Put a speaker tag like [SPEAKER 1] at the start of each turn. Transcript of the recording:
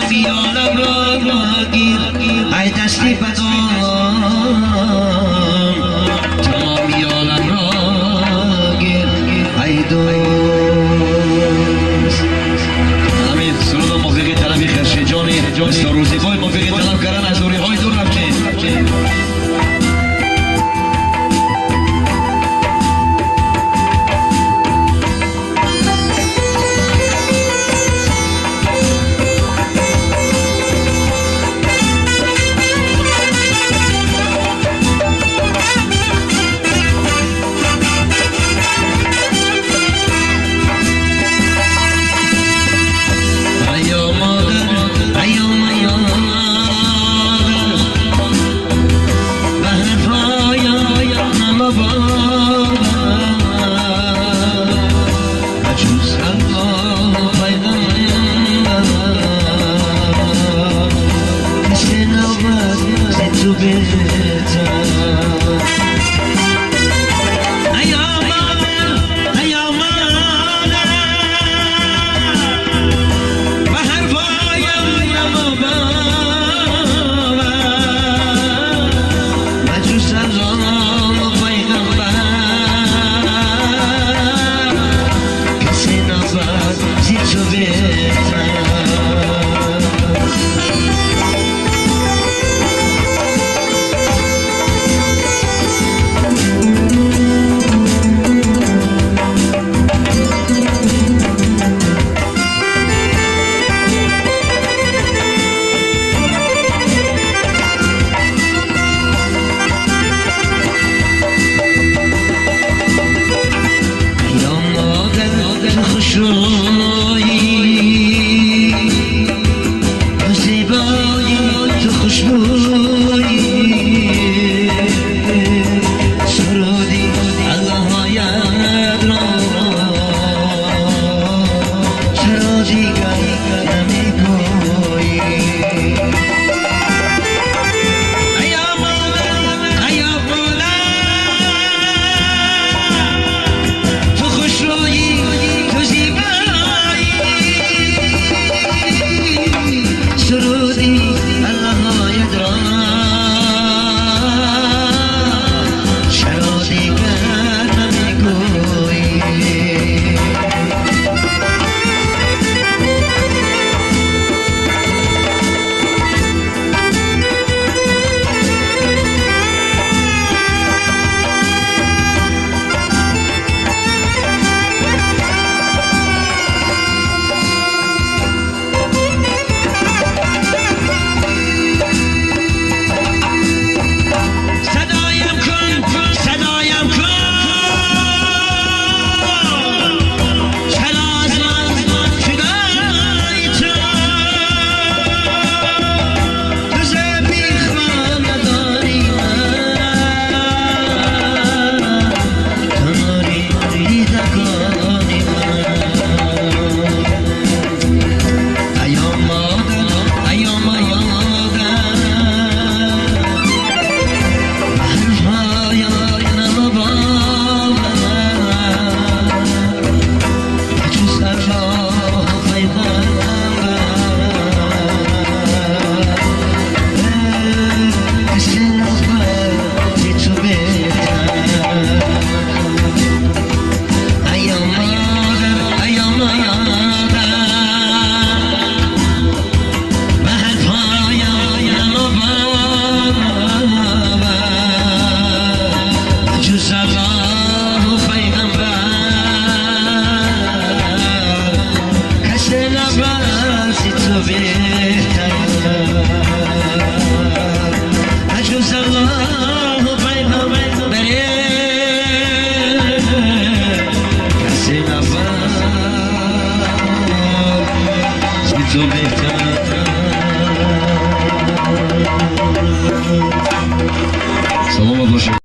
[SPEAKER 1] تمامی عالم را گیر ای دستی بدان تمامی عالم را گیر ای دوست.
[SPEAKER 2] Ҳамин суруду мувофиқи талаби Хуршедҷони бисёру зебои мувофиқи талаб кардан аз дуриҳои дур рафтем.
[SPEAKER 1] ایا مادر، ایا مادر، به حرفایم نمباور بجز الله پیغمبر کسی نبود ز تو بهتر. ایا مادر، ایا مادر، به حرفایم نمباور بجز الله پیغمبر کسی نبود ز تو بهتر. یا مادر، تو خوشرویی، تو زیبایی، تو خوشبویی، سرودی الله آید را چرا دیگر نمیگویی؟ ایا مادر، ایا مادر، تو خوشرویی، تو زیبایی، سرودی الله آید را چرا دیگر نمیگویی؟ صدایم کن، صدایم کن، چرا از من جدایی تو؟ تو ز بی خاندانی من، تو نوری دیدگانی من. ایا مادر، ایا مادر، حرفایم نمباور بجز الله پیغمبر کسی نبود ز تو بهتر. ایا مادر، ایا مادر، به حرفایم نمباور جز الله پیغمبر کسی نبود ز تو بهتر. جز الله پیغمبر کسی نبود ز تو بهتر.
[SPEAKER 2] Саломат бошед.